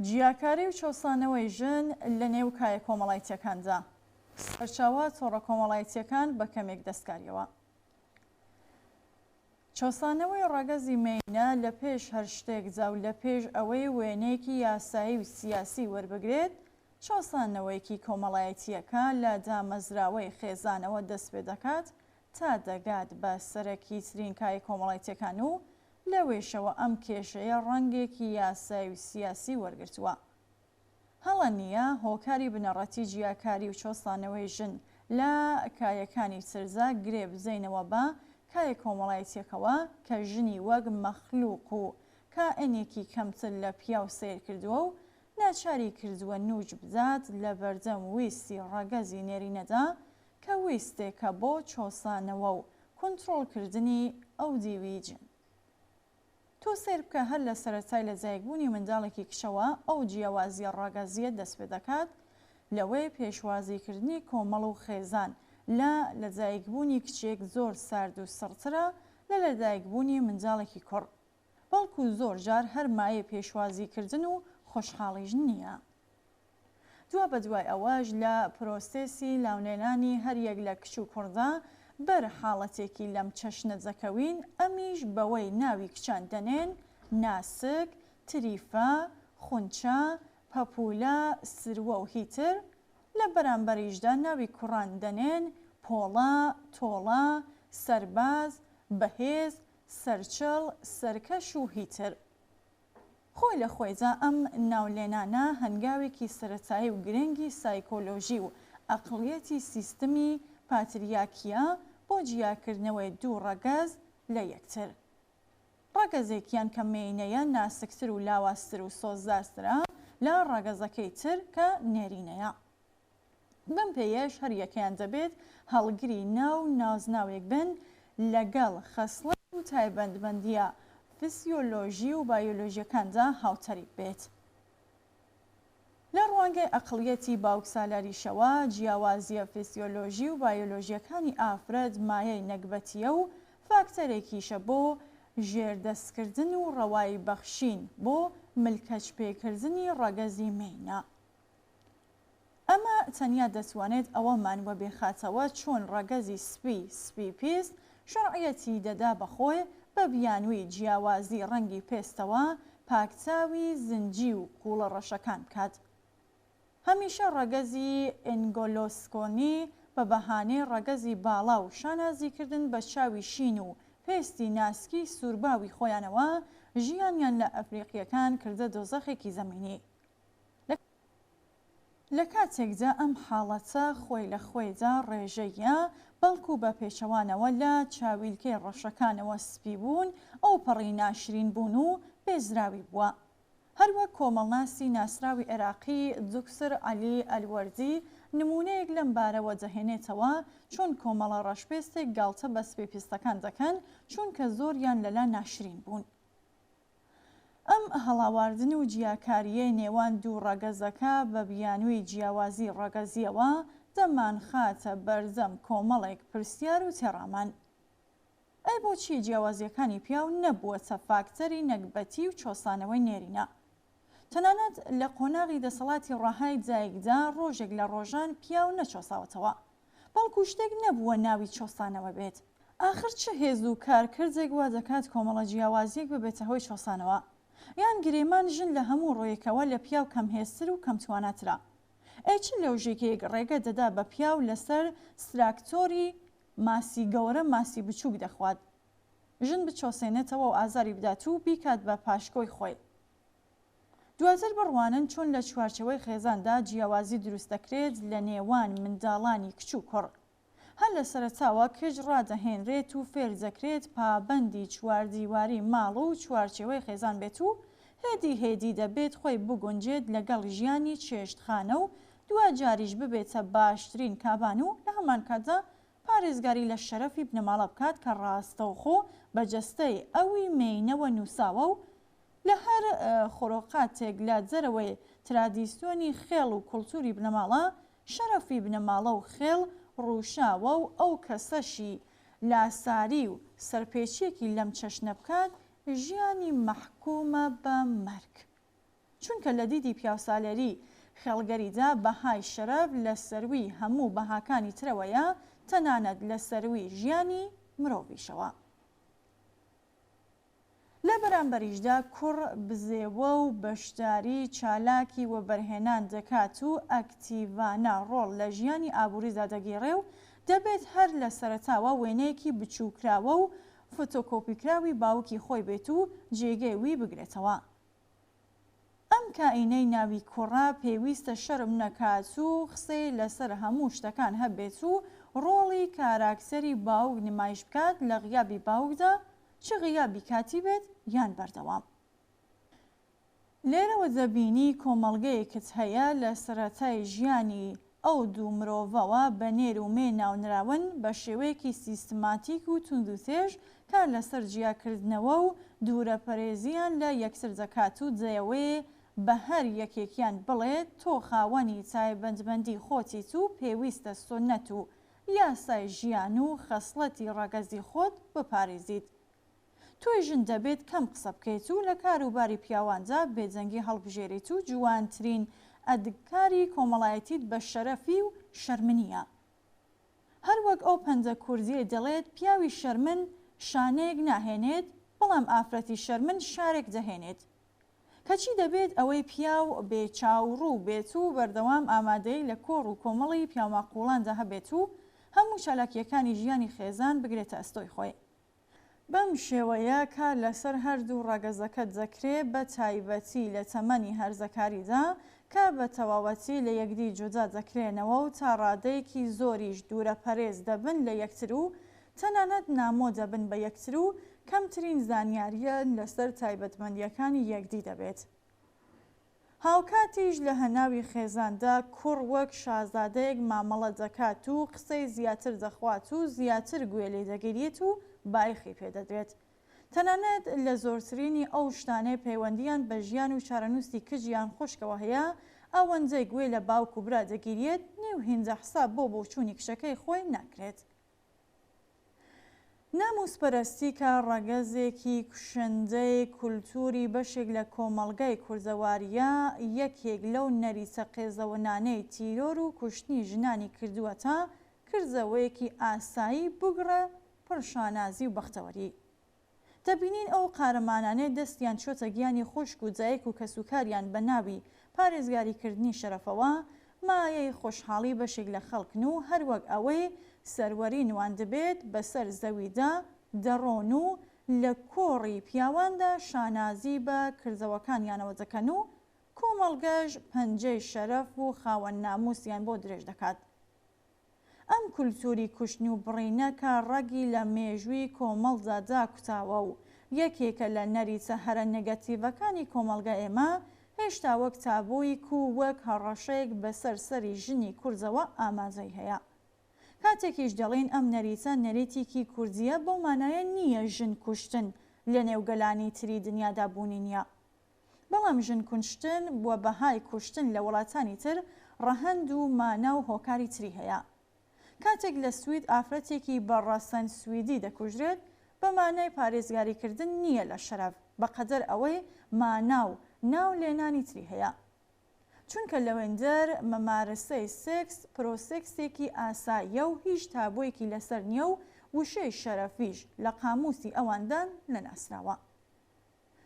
جیاکاری و چەوسانەوەی ژن لە نێو کایە کۆمەڵایتیەکاندا. سەرچاوە تۆڕە کۆمەڵایتیەکان بە کەمێک دەستکاریەوە. چەوسانەوەی ڕەگەزی مێینە لە پێش هەر شتێکدا و لە پێش ئەوەی وێنەیەکی یاسایی و سیاسی وەربگرێت، چەوسانەوەیەکی کۆمەڵایەتییەکە لە دامەزراوەی خێزانەوە دەستپێدەکات تا دەگات بە سەرەکیترین کایە کۆمەڵایتیەکان و لەوێشەوە ئەم کێشەیە ڕەنگێکی یاسایی و سیاسی وەرگرتووە. هەڵە نییە هۆکاری بنەڕەتی جیاکاری و چەوسانەوەی ژن لە کایەکانی تردا گرێ بدەینەوە بە کایە کۆمەڵایەتیەکەوە کە ژنی وەک مەخلوق و کائنێکی کەمتر لە پیاو سەیر کردووە و ناچاری کردووە نووچ بدات لە بەردەم ویستی ڕەگەزی نێرینەدا کە ویستێکە بۆ چەوسانەوە و کونتڕۆڵکردنی ئەو دیوی جن. تۆ سەیر بکە هەر لە سەرەتای لە دایکبوونی منداڵێکی کچەوە ئەو جیاوازییە ڕەگەزییە دەستپێدەکات لەوەی پێشوازیکردنی کۆمەڵ و خێزان لە لەدایکبوونی کچێک زۆر سارد و سڕترە لە لەدایکبوونی منداڵێکی کوڕ بەڵکو زۆر جار هەر مایەی پێشوازیکردن و خۆشحاڵیش نییە. دوابەدوای ئەوەش لە پرۆسێسی لاونێنانی هەریەک لە کچ و کوڕدا بەر حاڵەتێکی لەم چەشنە دەکەوین، ئەمیش بەوەی ناوی کچان دەنێن، ناسک، تریفە، خونچە، پەپوولە، سروە و هیتر، لە بەرامبەریشدا ناوی کوڕان دەنێن، پۆڵا، تۆڵە، سەرباز، بەهێز، سەرچڵ، سەرکەش و هیتر. خۆی لە خۆیدا ئەم ناولێنانە هەنگاوێکی سەرەتایی و گرنگی سایکۆلۆژی و ئەقڵیەتی سیستمی پاتریاکییە بۆ جیاکردنەوەی دوو ڕەگەز لە یەکتر. ڕەگەزێکیان کە مێینەیە ناسکتر و لاوازتر و سۆزدارترە لە ڕەگەزەکەی تر کە نێرینەیە. بەم پێیەش هەریەکەیان دەبێت هەڵگری ناو و نازناوێک بن لەگەڵ خەسڵەت و تایبەتمەندییە فسیۆلۆژی و بایۆلۆژییەکاندا هاوتەریب بێت. لە ڕوانگەی ئەقڵیەتی باوکسالاریشەوە جیاوازییە فسیۆلۆژی و بایۆلۆژییەکانی ئافرەت مایەی نەگبەتییە و فاکتەرێکیشە بۆ ژێردەستکردن و ڕەوایی بەخشین بۆ ملکەچپێکردنی ڕەگەزی مێینە. ئەمە تەنیا دەتوانێت ئەوەمان وەبیرخاتەوە چۆن ڕەگەزی سپی، سپی پیست، شەرعیەتی دەدا بە خۆی بە بیانووی جیاوازی ڕەنگی پێستەوە پاکتاوی زنجی و قوڵە ڕەشەکان بکات. هەمیشە ڕەگەزی ئەنگلۆسکسۆنی بە بەهانەی ڕەگەزی باڵا و شانازیکردن بە چاوی شین و پێستی ناسکی سوورباوی خۆیانەوە ژیانیان لە ئەفریقییەکان کردە دۆزەخێکی زەمینی. لە کاتێکدا ئەم حاڵەتە خۆی لە خۆیدا ڕێژەییە، بەڵکو بە پێچەوانەوە لە چاویلکەی ڕەشەکانەوە سپی بوون ئەوپەڕی ناشرین بوون و بێزراوی بووە. هەروەک کۆمەڵناسی ناسراوی عێراقی دکتۆر عەلی ئەلوەردی نموونەیەک لەم بارەوە دەهێنێتەوە چۆن کۆمەڵە ڕەشپێستێک گاڵتە بە سپیپیستەکان دەکەن چونکە زۆریان لەلا ناشرین بوون. ئەم هەڵاواردن و جیاکارییەی نێوان دوو ڕەگەزەکە بە بیانووی جیاوازی ڕەگەزییەوە دەمانخاتە بەردەم کۆمەڵێک پرسیار و تێڕامان. ئەی بۆچی جیاوازییەکانی پیاو نەبووەتە فاکتەری نەگبەتی و چەوسانەوەی نێرینە؟ تەنانەت لە قۆناغی دەسەڵاتی ڕەهای دایکدا ڕۆژێک لە ڕۆژان پیاو نەچەوساوەتەوە. بەڵکو شتێک نەبووە ناوی چەوسانەوە بێت. ئاخر چ هێز و کارکردێک وا دەکات کۆمەڵە جیاوازییەک ببێتە هۆی چەوسانەوە؟ یان گریمان ژن لە هەموو ڕوویەکەوە لە پیاو کەمهێزتر و کەمتواناترە؟ ئەی چ لۆژیکێک ڕێگە دەدا بە پیاو لەسەر ستراکتۆری ماسی گەورە ماسی بچووک دەخوات ژن بچەوسێنێتەوە و ئازاری بدات و بیکات بە پاشکۆی خۆی؟ دواتر بڕوانن چۆن لە چوارچێوەی خێزاندا جیاوازی دروست دەکرێت لە نێوان منداڵانی کچ و کوڕ. هەر لە سەرەتاوە کچ ڕادەهێنرێت و فێر دەکرێت پابەندی چواردیواری ماڵ و چوارچێوەی خێزان بێت و هێدی هێدی دەبێت خۆی بگونجێت لەگەڵ ژیانی چێشتخانە و دواجاریش ببێتە باشترین کابان و لە هەمانکاتدا پارێزگاری لە شەرەفی بنەماڵە بکات کە ڕاستەوخۆ بە جەستەی ئەوی مێینەوە نووساوە و لە هەر خورۆقاتێک لە دەرەوەی ترادیسیۆنی خێڵ و کوڵتوری بنەماڵە، شەرەفی بنەماڵە و خێڵ ڕووشاوە و ئەو کەسەشی لاساری و سەرپێچیەکی لەم چەشنە بکات، ژیانی مەحکومە بە مەرگ. چونکە لە دیدی پیاوسالەری خێڵگەریدا بەهای شەرەف لە سەرووی هەموو بەهاکانی ترەوەیە، تەنانەت لە سەرووی ژیانی مرۆڤیشەوە. لە بەرامبەریشدا کوڕ بزێوە و بەشداری چالاکی وەبەرهێنان دەکات و ئەکتیڤانە ڕۆڵ لە ژیانی ئابووریدا دەگێڕێ و دەبێت هەر لە سەرەتاوە وێنەیەکی بچووکراوە و فتۆکۆپیکراوی باوکی خۆی بێت و جێگەی وی بگرێتەوە. ئەم کائینەی ناوی کوڕە پێویستە شەرم نەکات و قسەی لەسەر هەموو شتەکان هەبێت و ڕۆڵی کاراکتەری باوک نمایش بکات لە غیابی باوکدا چ غیابی کاتی بێت یان بەردەوام. لێرەوە دەبینی کۆمەڵگەیەکت هەیە لە سەرەتای ژیانی ئەو دوو مرۆڤەوە بە نێر و مێ ناونراون، بە شێوەیەکی سیستماتیک و توندوتێژ کار لەسەر جیاکردنەوە و دوورەپەرێزییان لە یەکتر دەکات و دەیەوێ بە هەر یەکێکیان بڵێت تۆ خاوەنی تایبەتمەندی خۆتیت و پێویستە سوننەت و یاسای ژیان و خەسڵەتی ڕەگەزی خۆت بپارێزیت. تۆی ژن دەبێت کەم قسە بکەیت و لە کاروباری پیاواندا بێدەنگی هەڵبژێریت و جوانترین ئەدکاری کۆمەڵایەتیت بە شەرەفی و شەرمنییە. هەر وەک ئەو پەندە کوردیەی دەڵێت پیاوی شەرمن شانەیەک ناهێنێت، بەڵام ئافرەتی شەرمن شارێک دەهێنێت. کەچی دەبێت ئەوەی پیاو بێ چاو ڕوو بێت و بەردەوام ئامادەیی لە کۆڕ و کۆمەڵی پیاوماقوڵاندا هەبێت و هەموو چالاکییەکانی ژیانی خێزان بگرێتە ئەستۆی خۆی. بەم شێوەیە کار لەسەر هەردوو ڕەگەزەکە دەکرێ بە تایبەتی لە تەمەنی هەرزەکاریدا کە بە تەواوەتی لە یەکدی جودا دەکرێنەوە و تا ڕادەیەکی زۆریش دوورەپەرێز دەبن لە یەکتر و تەنانەت نامۆ دەبن بە یەکتر و کەمترین زانیارییان لەسەر تایبەتمەندییەکانی یەکدی دەبێت. هاوکاتیش لە هەناوی خێزاندا کوڕ وەک شازادەیەک مامەڵە دەکات و قسەی زیاتر دەخوات و زیاتر گوێ لێ دەگیرێت و بایەخی پێ دەدرێت. تەنانەت لە زۆرترینی ئەو شتانەی پەیوەندییان بە ژیان و چارەنووسی کچ یان خوشکەوە هەیە، ئەوەندەی گوێ لە باوک و برا دەگیرێت، نیو هیندە حساب بۆ بۆچوونی کچەکەی خۆی ناکرێت. ناموسپەرەستی کە ڕەگەزێکی کوشندەی کولتووری بەشێک لە کۆمەڵگای کوردەوارییە، یەکێک لەو نەریتە قێزەونانەی تیرۆر و کوشتنی ژنانی کردووەتە کردەوەیەکی ئاسایی بگرە پڕ شانازی و بەختەوەری. دەبینین ئەو قارەمانانەی دەستیان چۆتە گیانی خوشک و دایک و کەسوکاریان بە ناوی پارێزگاریکردنی شەرەفەوە مایەی خۆشحاڵی بەشێک لە خەڵکن و هەروەک ئەوەی سەروەری نواندبێت بەسەر زەویدا دەڕۆن و لە کۆڕی پیاواندا شانازی بە کردەوەکانیانەوە دەکەن و کۆمەڵگەش پەنجەی شەرەف و خاوەن ناموسیان بۆ درێژ دەکات. ئەم کولتوری کوشتن و بڕینە کە ڕەگی لە مێژووی کۆمەڵدا داکوتاوە و یەکێکە لە نەریتە هەرە نێگەتیڤەکانی کۆمەڵگای ئێمە، هێشتا وەک تابۆیک و وەک هەڕەشەیەک بەسەر سەری ژنی کوردەوە ئاماژەی هەیە. کاتێکیش دەڵێین ئەم نەریتە نەریتیکی کوردییە بەو مانایە نییە ژن کوشتن لەنێو گەلانی تری دنیادا بوونی نییە. بەڵام ژن کوشتن و بەهای کوشتن لە وڵاتانی تر ڕەهەند و مانا و هۆکاری تری هەیە. کاتێک لە سوید ئافرەتێکی بە ڕەسەن سویدی دەکوژرێت بە مانای پارێزگاری کردن نییە لە شەرەف بە قەدەر ئەوەی مانا و ناو لێنانی تری هەیە. چونکە لەوێندەر مەمارەسەی سێکس پرۆسێکسێکی ئاساییە و هیچ تابۆیەکی لەسەر نییە و وشەی شەرەفیش لە قاموسی ئەواندا نەناسراوە.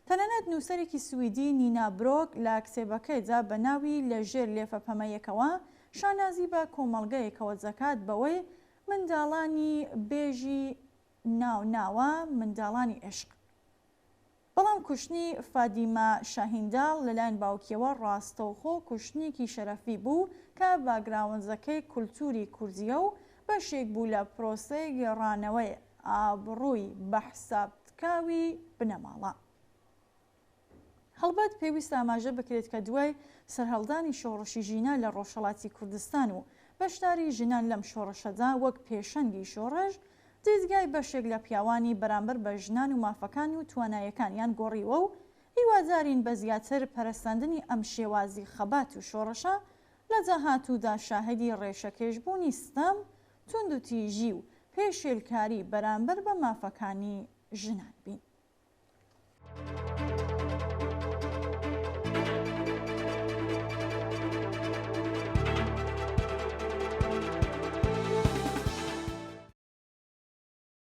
تەنانەت نووسەرێکی سویدی نینا برۆک لە کتێبەکەیدا بە ناوی لە ژێر لێفە پەمەیەکەوە شانازی بە کۆمەڵگەیەکەوە دەکات بەوەی منداڵانی بێژی ناو ناوە منداڵانی عیشق. بەڵام کوشتنی فادیمە شاهینداڵ لەلایەن باوکیەوە ڕاستەوخۆ کوشتنێکی شەرەفی بوو کە باگراوەندەکەی کولتوری کوردیە و بەشێک بوو لە پرۆسەی گێڕانەوەی ئابڕووی بە حساب تکاوی بنەماڵە. هەڵبەت پێویستە ئاماژە بکرێت کە دوای سەرهەڵدانی شۆڕشی ژینا لە ڕۆژهەڵاتی کوردستان و بەشداری ژنان لەم شۆڕشەدا وەک پێشەنگی شۆڕش، دیدگای بەشێک لە پیاوانی بەرامبەر بە ژنان و مافەکان و توانایەکانیان گۆڕیوە و هیوادارین بە زیاتر پەرەسەندنی ئەم شێوازی خەبات و شۆڕشە لە داهاتوودا شاهیدی ڕێشەکێشبوونی ستەم، توندوتیژی و پێشێلکاری بەرامبەر بە مافەکانی ژنان بین.